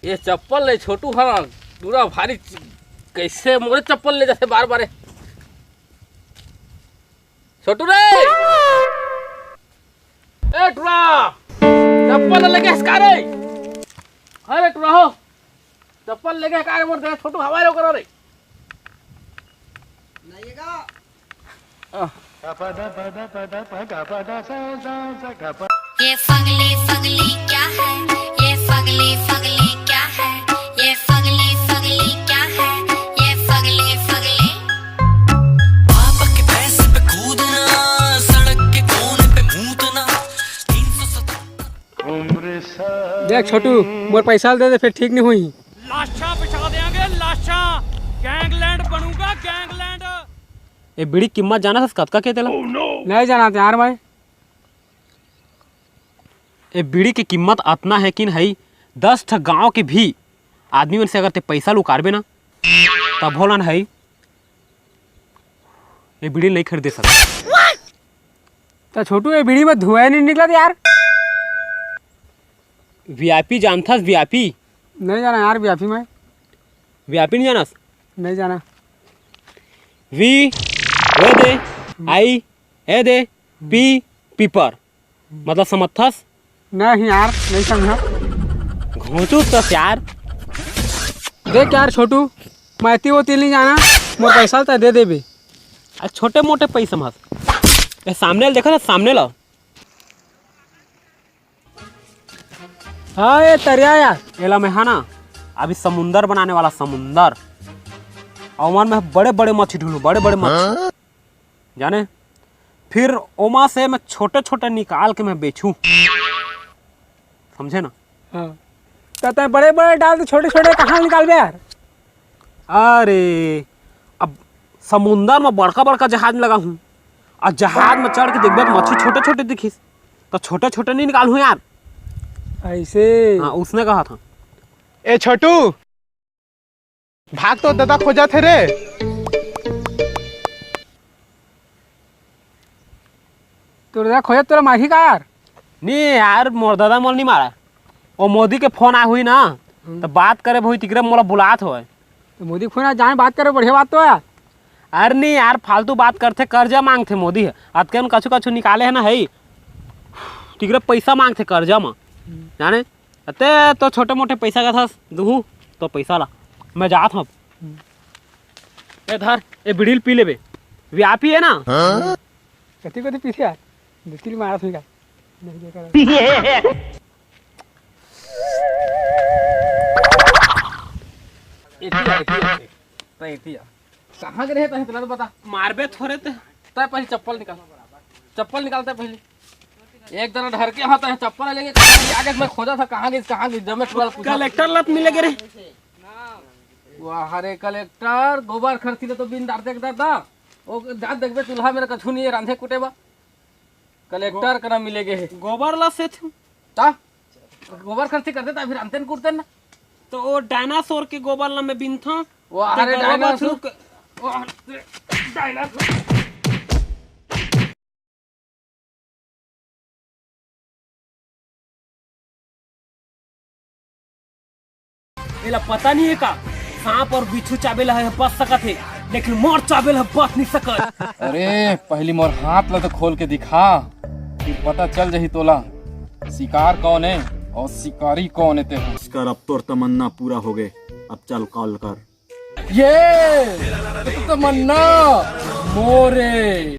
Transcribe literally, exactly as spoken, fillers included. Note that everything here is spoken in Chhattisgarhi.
ये चप्पल ले छोटू, हाँ, टुरा भारी च-, कैसे मोरे चप्पल ले जाथे बार बार। छोटू रे, ए टुरा, चप्पल लेके हस का रे? अरे टुरा हो, चप्पल लेके का रे? मोर दे छोटू हवा रे करो रे। ये फगली फगली क्या है? ये फगली फगली क्या है? ये फगली फगली क्या है? ये फगली फगली। पापा के पैसे पे कूदना, सड़क के कोने पे मूतना। तीन सौ सत्तर। देख छोटू, मोर पैसा दे दे, फिर ठीक नहीं हुई। लाशां बिछा देंगे, लाशां। गैंगलैंड बनूंगा, गैंगलैंड। ए बीड़ी कीमत जानत हस कतका के तेला? नहीं जानत यार भाई। ए बीड़ी के कीमत अतना हे कि हई दस ठा गांव के भी आदमी मन से अगर ते पैसा लुकारबे ना, तभो ला हई ए बीड़ी नहीं खरीदे सकत। त छोटू, ए बीड़ी में धुआं नहीं निकलत यार। वीआईपी जानथस? वीआईपी नहीं जाना यार, वीआईपी में। वीआईपी नहीं जानस? नहीं जाना। वी, वे दे, आई, ए दे, पी, पीपर। मतलब समझथस? नहीं यार, नहीं समझा। घोंचू तस यार। देख यार छोटू, मैं एती ओती नहीं जाना, मोर पैसा त दे देबे। आ छोटे मोटे पैसा मत। ए सामने ल देखा था, सामने ला। हाँ, ये तरिया यार। एला मैं हा ना, अभी समुंदर बनाने वाला, समुंदर। अउ ओमन में बड़े बड़े मछली ढूंढू, बड़े बड़े मछली। जाने, फिर ओमा से मैं छोटे छोटे निकाल के मैं बेचूं। समझे ना? हाँ। त तैं बड़े बड़े डाल दे, छोटे छोटे कहाँ निकालबे यार? अरे, अब समुंदर में बड़का बड़का जहाज में लगा हूँ, और जहाज में चढ़ के देखबे तो मछली छोटे छोटे दिखिस, तो छोटे छोटे नहीं निकालूं यार। ऐसे? हाँ, उसने कहा था। ए छोटू, भाग तो दादा खोजत हे रे। तोर दादा खोजत तोला मारही का यार? नहीं यार, मोर दादा मोला नहीं मारा। ओ मोदी के फोन आ हुई ना, हम्म। तो बात करे हुई, तिकरे मोला बुलात होय। तो मोदी के फोन आ जाए, बात करे, बढ़िया बात तो है। अरे नहीं यार, फालतू बात करथे, कर्जा मांगथे मोदी ह। अतके म कछु कछु निकाले है ना, है ही। तिकरे पैसा मांगथे कर्जा म। हम्म। जाने? अते तो छोटे मोटे पैसा का था, दुहू तो पैसा ला। मैं जात हूँ। हम्म। ए धर, ए बिड़ील पी लेबे। व्यापी है ना? हाँ? कति कति पीथे यार? दो तीन मारा थोड़ा। नहीं देखा। एती आ, एती आ, एती आ। तैं एती आ। कहाँ गे रहे तैं, तेला तो बता। मारबे थोड़े ते। तैं पहले चप्पल निकाल। चप्पल निकाल तैं पहले। एक जना ढर के हाथ है, चप्पल लेके कहाँ गे? आगे मैं खोजा था, कहाँ गे, कहाँ गे? जब मैं टुरा पूछा। कलेक्टर ला त मिले गे रे। वाह रे कलेक्टर, गोबर खरसी ले तो बिन डारते के डरता। ओ जात देखबे, चूल्हा मेर कछु नहीं है रांधे कुटे बर। कलेक्टर करा मिले गे हे। गोबर ला सेथूं। ता? गोबर खरसी कर देता, फिर अंतन कुटते ना। तो ओ डायनासोर के गोबर ला मैं बिनथों। वाह रे डायनासोर। वाह रे डायनासोर। एला पता नहीं है का, सांप और बिच्छू चाबे ला ह बच सकत हे, लेकिन मोर चाबे ला ह बच नहीं सकत। अरे, पहली मोर हाथ ला तो खोल के दिखा, फिर पता चल जाही तोला, शिकार कौन है और शिकारी कौन है तेरा। कर अब तोर तमन्ना पूरा हो गए, अब चल कॉल कर। ये तो तमन्ना मोरे।